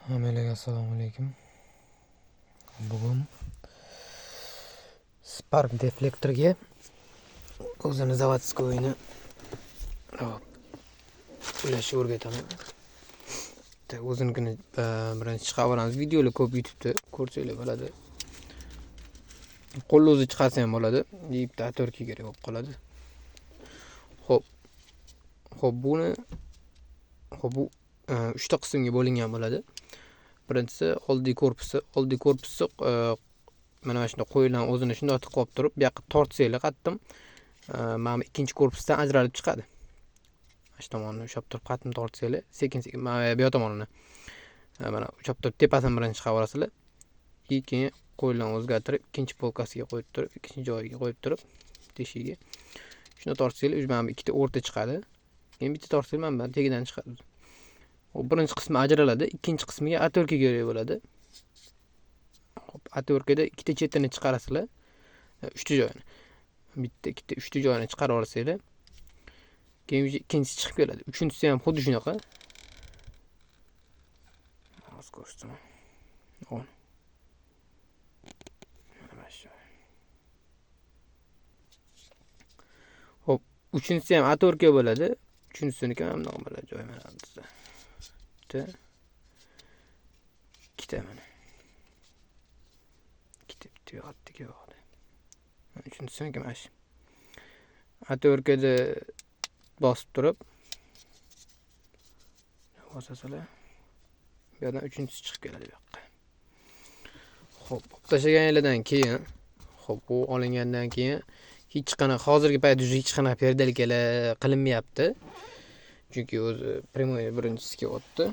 Hammalarga assalomu alaykum. Bugun Spark deflektorga o'zini заводскойini ulashni o'rgataman. O'zinikini birinchi chiqarib olamiz. Videolar ko'p YouTube'da ko'rsanglar bo'ladi. Qo'lni o'zi chiqarsa ham bo'ladi. Bitta отвертка kerak bo'lib qoladi. Xo'p. Xo'p, buni xo'p bu 3 ta qismga bo'lingan bo'ladi. Birinchisi oldiy korpusi. Oldiy korpusi mana shunday qo'yilgan, o'zini shunday tiqib olib turib, bu yoqqa tortsanglar qattim, mana ikkinchi korpusdan ajralib chiqadi. Mana shu tomonini ushlab turib qattim tortsanglar, sekin-sekin mana bu yoq tomonini mana ushlab turib tepasini birinchi chiqarib olasizlar. Keyin qo'ldan o'zgartirib ikkinchi polkasiga qo'yib turib, ikkinchi joyiga qo'yib turib, teshigiga shuni tortsanglar, o'zi mana bu ikkita o'rta chiqadi. Keyin bitta tortsanglar, mana bu tagidan chiqadi. Xo'p, birinchi qismi ajraladi, ikkinchi qismiga отвертка kerak bo'ladi. Xo'p, отверткада ikkita chetini chiqarasizlar, uchta joyini. Bitta, ikkita, uchta joyini chiqarib olsanglar, keyin ikkinchisi chiqib keladi. Uchinchisi ham xuddi shunaqa. Hozir ko'rsataman. Xo'p, uchinchisi ham отвертка bo'ladi. Uchinchisiniki ham bundoq bo'ladi, joyi mana bizda. Bitta, ikkita mana. Ikkita bitta yo'qotdi, yo'qdi. Uchinchisiniki mana shu. Отверткада bosib turib bosasizlar, bu yerdan uchinchisi chiqib keladi bu yoqqa. Xo'p, olib tashlaganinglardan keyin, xo'p, bu olingandan keyin hech qanaqa hozirgi paytda hech qanaqa perdelkalar qilinmayapti. Chunki o'zi prямой birinchisi kelyapti.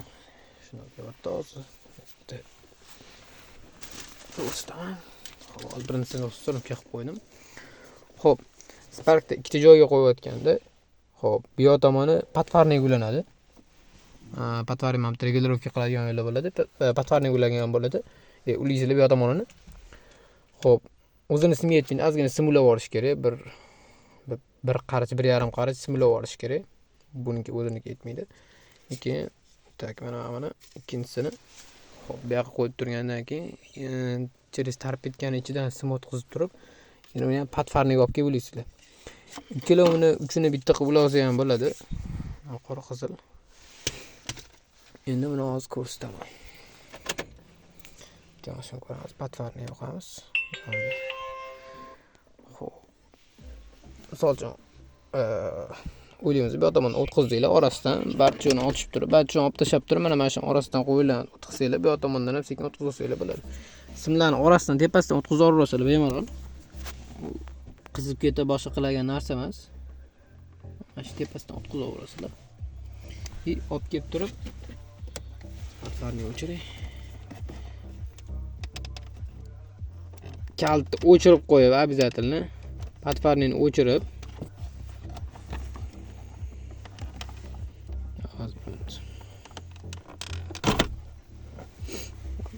Shuni kelyapti hozir. Bitta ko'rsataman. Xo'p, hozir birinchisini ustrumga qilib qo'ydim. Xo'p, Sparkda ikkita joyga qo'yayotganda, xo'p, bu yoq tomoni patvarniy ulanadi. Patvarniy mana bitta regulirovka qiladigan yo'li bo'ladi. Patvarniy ulangan bo'ladi. Ulaysizlar bu yoq tomonini. Xo'p, o'zini simga yetmaydi, ozgina sim ulab olish kerak. Bir qarich, 1,5 qarich sim ulab olish kerak. Buniki o'ziniki yetmaydi. Keyin tak mana mana ikkinchisini xo'p, bu yoqqa qo'yib turgandan keyin через tarpetkaning ichidan sim o'tkazib turib, yana uni ham patvarniy olib kelib ulaysizlar. Ikkalovini uchini bitta qilib ulasa ham bo'ladi. Qora qizil. Endi buni hozir ko'rsataman. Shuni ko'ramiz, patvarni yoqamiz. Xo'p. Misol uchun, o'ylaymiz, bu tomondan o'tkazdinglar, orasidan barchani ochib turib, barchani olib tashlab turib, mana shu orasidan qo'yilgan o'tkazsanglar, bu yoq tomondan ham sekin o'tkazsanglar bo'ladi. Simlarni orasidan, tepasidan o'tkazib yuborasizlar bemalol. Qizib ketib boshqa qiladigan narsa emas. Mana shu tepasidan o'tkazib yuborasizlar. И olib kelib turib, patvarni o'chiring. Kalitni o'chirib qo'yib, обязательно patvarnini o'chirib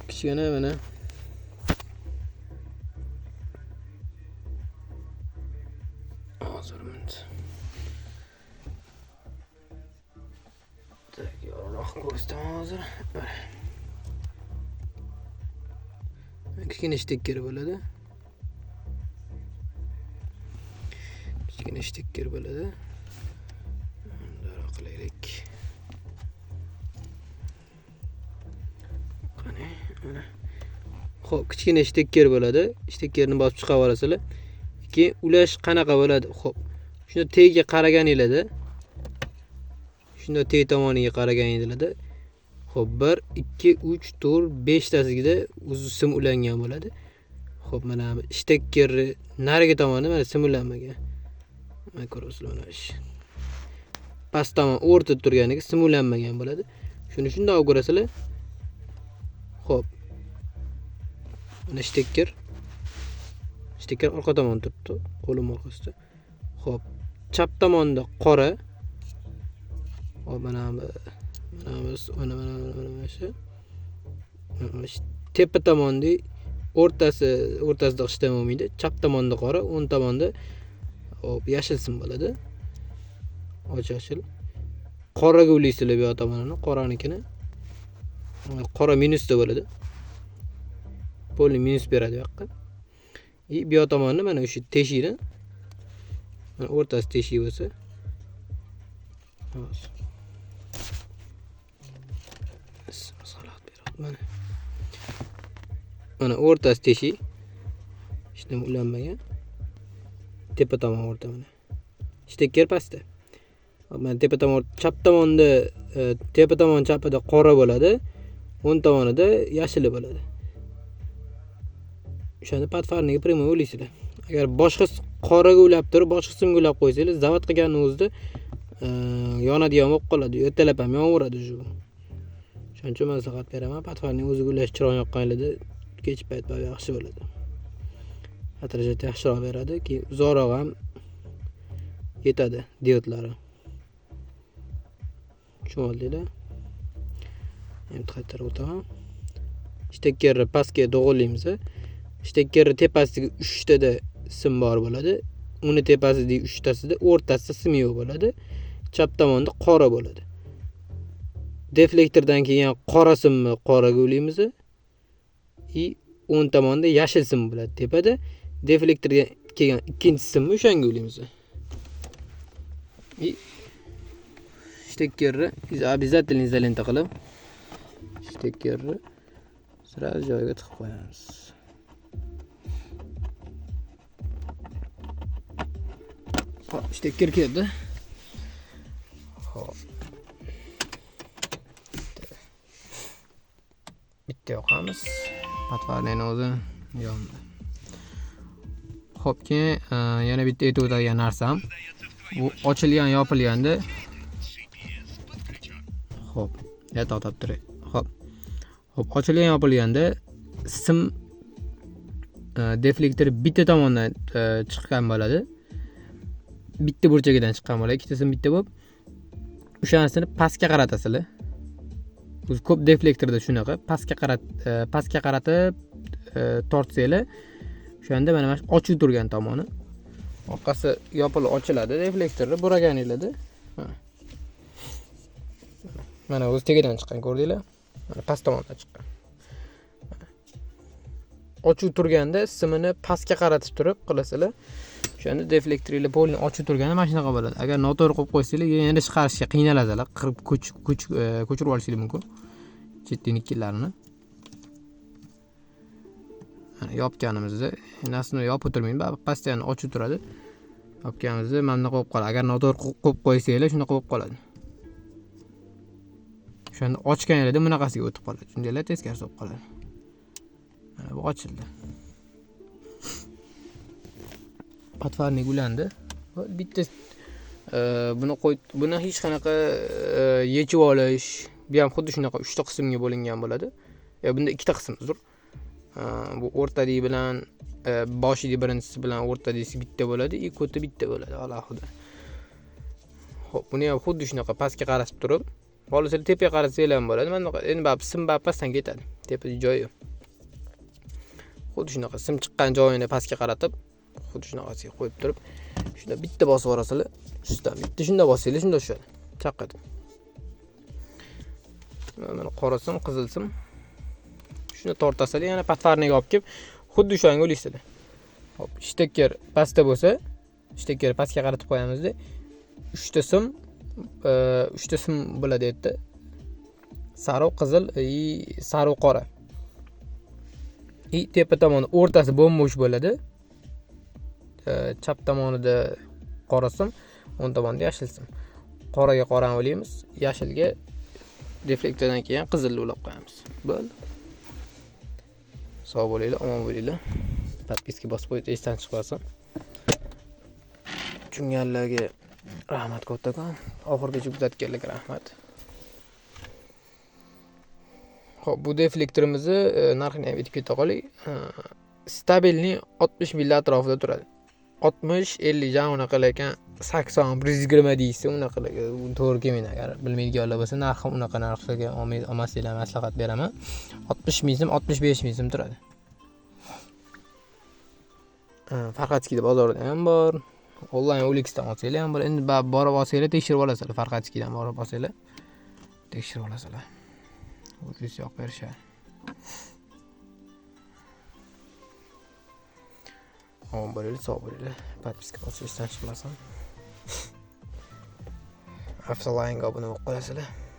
kichkina mana hozir tak yorug'roq ko'rsataman hozir. Kichkina shtekker bo'ladi. Kichkina shtekker bo'ladi. Bundoq qilaylik. Qani, mana. Xo'p, kichkina shtekker bo'ladi. Shtekkerni bosib chiqarib olasizlar. Keyin ulash qanaqa bo'ladi? Xo'p, shunda tagiga qaraganingizda, shunda tag tomoniga qaraganingizda, xo'p, 1 2 3 4 5 tasiga o'zi sim ulangan bo'ladi. Xo'p, mana bu shtekkerni narigi tomoni mana sim ulanmagan. Mana ko'rasizlar, mana shu. Past tomon o'rtada turganiga sim ulanmagan bo'ladi. Shuni shundoq ko'rasizlar. Xo'p. Mana shtekker. Shtekker orqa tomon turibdi, qo'lim orqasida. Xo'p, chap tomonda qora. Xo'p, mana bu mana mana shu. Tepa tomonda o'rtasida hech bo'lmaydi. Chap tomonda qora, o'ng tomonda hop yashil sim bo'ladi. Och yashil. Qoraga ulaysizlar bu yoq tomonini, qoranikini. Qora minusda bo'ladi. Polni minus beradi bu yoqqa. И bu yoq tomonni mana o'sha teshikni, mana o'rtasi teshik bo'lsa, mana mana o'rtasi teshik. Hech nima ulanmagan. Tepa tomon o'rta mana. Shtekker pastda. Mana tepa tomon chap tomonda, tepa tomon chapida qora bo'ladi, o'ng tomonida yashili bo'ladi. O'shani podfarniga prямой ulaysizlar. Agar boshqa qoraga ulab turib, boshqa simga ulab qo'ysanglar, zavod qilganning o'zida yonadigan bo'lib qoladi. Ertalab ham yonaveradi shu. Shuning uchun maslahat beraman, podfarning o'ziga ulash chiroq yoqqaningizda kech payt yaxshi bo'ladi. Xarajat yaxshiroq beradi, keyin uzoqroq ham yetadi diodlari. Tushundinglar? Endi qaytarib o'taman. Shtekkerni pastga to'g'rilaymiz. Shtekkerni tepasiga 3 tada sim bor bo'ladi. Uni tepasidagi 3 tasida o'rtasida sim yo'q bo'ladi. Chap tomonda qora bo'ladi. Deflektordan kelgan qora simni qoraga ulaymiz. И o'ng tomonda yashil sim bo'ladi tepada. Deflektorga kelgan ikkinchi simni o'shanga ulaymiz. И shtekkerni обязательно izolenta qilib shtekkerni sразу joyiga tiqib qo'yamiz. Hop, shtekker keldi. Hop. Bitta yoqamiz. Patvarning o'zi yondi. Hop, keyin yana bitta aytib o'tadigan narsam, bu ochilgan yopilganda. Hop, ya to'xtab turay. Hop. Hop, ochilgan yopilganda sim deflektor bitta tomondan chiqqan bo'ladi. Bitta burchagidan chiqqan bo'ladi. Ikkita sim bitta bo'lib, o'shanisini pastga qaratasizlar. O'zi ko'p deflektorda shunaqa, pastga qaratib tortsanglar, o'shanda mana shu ochiq turgan tomoni orqasi yopilib ochiladi deflektorni buraganingizda. Mana o'zi tegidan chiqqan, ko'rdinglar? Mana past tomondan chiqqan. Ochiq turganda simini pastga qaratib turib qilasizlar. O'shanda deflektoringlar polni ochiq turganda mana shunaqa bo'ladi. Agar noto'g'ri qo'yib qo'ysanglar, yana chiqarishga qiynalasizlar, qirib ko'chirib olishingiz mumkin. Chetniklarni. Mana yopganimizda, nasini yopib o'tirmaydi, pastdan ochiq turadi. Yopganimizda mana bunaqa bo'lib qoladi. Agar noto'g'ri qo'yib qo'ysanglar, shunaqa bo'lib qoladi. O'shanda ochganingizda bunaqasiga o'tib qoladi. Shundaylar teskarisi bo'lib qoladi. Mana bu ochildi. Patvarnik ulandi. Bitta buni qo'yib, buni hech qanaqa yechib olish, bu ham xuddi shunaqa 3 ta qismga bo'lingan bo'ladi. Ya bunda 2 ta qism uzr. Bu o'rtadagi bilan boshidagi birinchisi bilan o'rtadagisi bitta bo'ladi, и ko'ti bitta bo'ladi alohida. Xo'p, buni ham xuddi shunaqa pastga qaratib turib, xohlasangiz tepaga qaratsanglar ham bo'ladi. Mana bunaqa endi sim pastdan ketadi. Tepada joyi yo'q. Xuddi shunaqa sim chiqqan joyini pastga qaratib, xuddi shunaqasiga qo'yib turib, shunda bitta bosib yuborasizlar, ustidan bitta shunda bossanglar, shunda tushadi. Chaq etib. Mana qora sim, qizil sim. Shuni tortasizlar, yana patvarniga olib kelib, xuddi o'shanga ulaysizlar. Hop, shtekker pastda bo'lsa, shtekker pastga qaratib qo'yamizda, 3 ta sim, 3 ta sim bo'ladi bu yerda. Sariq, qizil, sariq, qora. И tepa tomoni o'rtasi bo'm-bo'sh bo'ladi. Chap tomonida qora sim, o'ng tomonida yashil sim. Qoraga qorani ulaymiz, yashilga deflektordan keyin qizilni ulab qo'yamiz. Bo'ldi. Sog' bo'linglar, omon bo'linglar. Podpiska bosib qo'yib esdan chiqmasin. Tushunganlarga rahmat kattakon. Oxirigacha kuzatganlarga rahmat. Xo'p, bu deflektorimizni narxini ham aytib keta qoling. Stabilni 60 ming atrofida turadi. 60, 50 jan unaqa, lekin 80, 120 deysa unaqa to'g'ri kelmaydi. Agar bilmaydiganlar bo'lsa, narxi unaqa narxlarga olmasliklar maslahat beraman. 60 ming so'm, 65 ming so'm turadi. Farxatskiyda bozorda ham bor. Onlayn OLXdan olsanglar ham bor. Endi borib olsanglar tekshirib olasizlar. Farxatskiydan borib olsanglar tekshirib olasizlar. O'zingiz yoqib berishadi. Omon bo'linglar, sog' bo'linglar. Подписка bosish esdan chiqmasin. Afzal obuna bo'lib qo'yasizlar.